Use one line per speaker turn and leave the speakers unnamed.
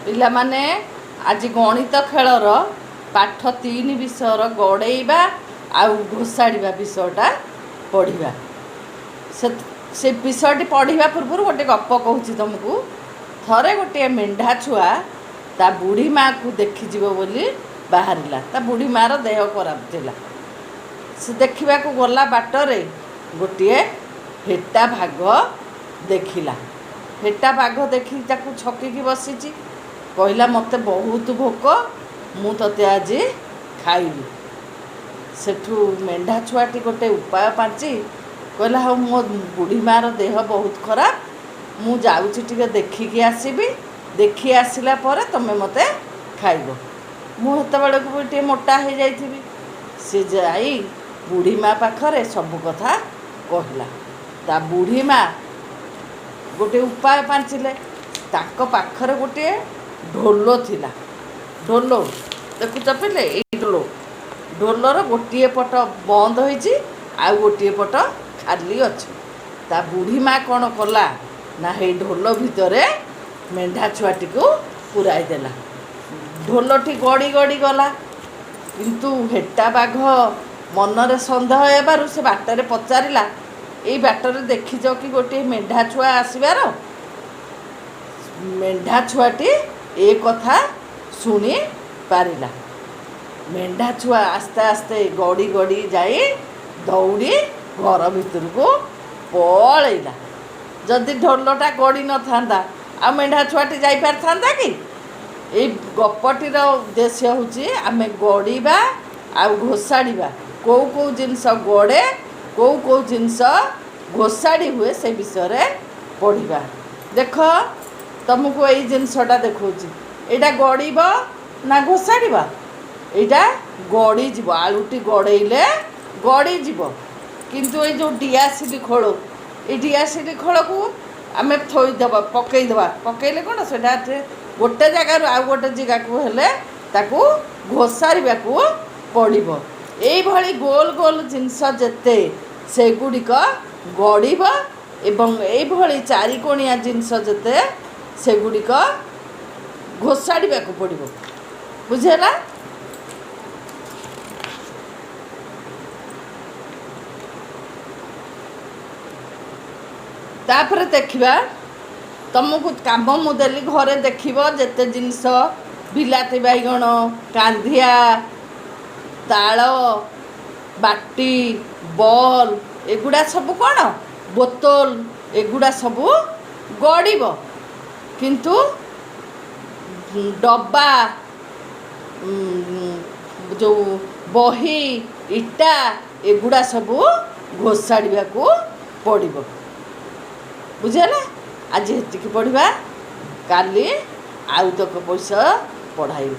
ପିଲାମାନେ, ଆଜି ଗଣିତ ଖେଳର ପାଠ 3 ବିଷୟର ଗଡ଼େଇବା ଆଉ ଘୋଷାଡ଼ିବା ବିଷୟଟା ପଢ଼ିବା। ସେ ବିଷୟଟି ପଢ଼ିବା ପୂର୍ବରୁ ଗୋଟେ ଗପ କହୁଛି ତୁମକୁ। ଥରେ ଗୋଟିଏ ମେଣ୍ଢା ଛୁଆ ତା ବୁଢ଼ୀ ମାଆକୁ ଦେଖିଯିବ ବୋଲି ବାହାରିଲା। ତା ବୁଢ଼ୀ ମାଆର ଦେହ ଖରାପ ଥିଲା। ସେ ଦେଖିବାକୁ ଗଲା ବାଟରେ ଗୋଟିଏ ହେଟା ବାଘ ଦେଖିଲା। ହେଟା ବାଘ ଦେଖି ତାକୁ ଛକିକି ବସିଛି। କହିଲା, ମୋତେ ବହୁତ ଭୋକ, ମୁଁ ତୋତେ ଆଜି ଖାଇବି। ସେଠୁ ମେଣ୍ଢା ଛୁଆଟି ଗୋଟେ ଉପାୟ ପାଞ୍ଚି କହିଲା, ହଉ, ମୋ ବୁଢ଼ୀ ମାଆର ଦେହ ବହୁତ ଖରାପ, ମୁଁ ଯାଉଛି ଟିକେ ଦେଖିକି ଆସିବି। ଦେଖି ଆସିଲା ପରେ ତୁମେ ମୋତେ ଖାଇବ, ମୁଁ ସେତେବେଳକୁ ବି ଟିକେ ମୋଟା ହେଇଯାଇଥିବି। ସେ ଯାଇ ବୁଢ଼ୀ ମା ପାଖରେ ସବୁ କଥା କହିଲା। ତା ବୁଢ଼ୀ ମା ଗୋଟେ ଉପାୟ ପାଞ୍ଚିଲେ। ତାଙ୍କ ପାଖରେ ଗୋଟିଏ ଢୋଲ ଥିଲା। ଢୋଲ ଦେଖୁଛ ପିଲେ? ଏଇ ଢୋଲ, ଢୋଲର ଗୋଟିଏ ପଟ ବନ୍ଦ ହୋଇଛି ଆଉ ଗୋଟିଏ ପଟ ଖାଲି ଅଛି। ତା ବୁଢ଼ୀ ମା କ'ଣ କଲା ନା, ହେଇ ଢୋଲ ଭିତରେ ମେଣ୍ଢା ଛୁଆଟିକୁ ପୁରାଇ ଦେଲା। ଢୋଲଟି ଗଡ଼ି ଗଡ଼ି ଗଲା। କିନ୍ତୁ ହେଟା ବାଘ ମନରେ ସନ୍ଦେହ ହେବାରୁ ସେ ବାଟରେ ପଚାରିଲା, ଏଇ ବାଟରେ ଦେଖିଛ କି ଗୋଟିଏ ମେଣ୍ଢା ଛୁଆ ଆସିବାର? ମେଣ୍ଢା ଛୁଆଟି ଏ କଥା ଶୁଣି ପାରିଲା। ମେଣ୍ଢା ଛୁଆ ଆସ୍ତେ ଆସ୍ତେ ଗଡ଼ି ଗଡ଼ି ଯାଇ ଦୌଡ଼ି ଘର ଭିତରକୁ ପଳେଇଲା। ଯଦି ଢୋଲଟା ଗଡ଼ି ନଥାନ୍ତା, ଆଉ ମେଣ୍ଢା ଛୁଆଟି ଯାଇପାରିଥାନ୍ତା କି? ଏଇ ଗପଟିର ଉଦ୍ଦେଶ୍ୟ ହେଉଛି ଆମେ ଗଡ଼ିବା ଆଉ ଘୋଷାଡ଼ିବା, କେଉଁ କେଉଁ ଜିନିଷ ଗଡ଼େ, କେଉଁ କେଉଁ ଜିନିଷ ଘୋଷାଡ଼ି ହୁଏ, ସେ ବିଷୟରେ ପଢ଼ିବା। ଦେଖ, ତୁମକୁ ଏଇ ଜିନିଷଟା ଦେଖାଉଛି। ଏଇଟା ଗଡ଼ିବ ନା ଘୋଷାଡ଼ିବ? ଏଇଟା ଗଡ଼ିଯିବ। ଆଳୁଟି ଗଡ଼େଇଲେ ଗଡ଼ିଯିବ। କିନ୍ତୁ ଏଇ ଯେଉଁ ଡିଆସିଲି ଖୋଳ, ଏଇ ଡିଆସିଲି ଖୋଳକୁ ଆମେ ଥୋଇଦେବା, ପକେଇଦେବା। ପକେଇଲେ କ'ଣ, ସେଇଟା ଗୋଟେ ଜାଗାରୁ ଆଉ ଗୋଟେ ଜାଗାକୁ ହେଲେ ତାକୁ ଘୋଷାରିବାକୁ ପଡ଼ିବ। ଏଇଭଳି ଗୋଲ ଗୋଲ ଜିନିଷ ଯେତେ, ସେଗୁଡ଼ିକ ଗଡ଼ିବ ଏବଂ ଏଇଭଳି ଚାରିକୋଣିଆ ଜିନିଷ ଯେତେ, ସେଗୁଡ଼ିକ ଘୋଷାଡ଼ିବାକୁ ପଡ଼ିବ। ବୁଝିହେଲା? ତାପରେ ଦେଖିବା, ତୁମକୁ କାମ ମୁଁ ଦେଲି, ଘରେ ଦେଖିବ ଯେତେ ଜିନିଷ, ବିଲାତି ବାଇଗଣ, କାନ୍ଧିଆ, ତାଳ, ବାଟି, ବଲ୍, ଏଗୁଡ଼ା ସବୁ କ'ଣ, ବୋତଲ, ଏଗୁଡ଼ା ସବୁ ଗଡ଼ିବ। କିନ୍ତୁ ଡବା, ଯେଉଁ ବହି, ଇଟା, ଏଗୁଡ଼ା ସବୁ ଘୋଷାଡ଼ିବାକୁ ପଡ଼ିବ। ବୁଝିହେଲା? ଆଜି ଏତିକି ପଢ଼ିବା, କାଲି ଆଉ ତକ ପଇସା ପଢ଼ାଇବି।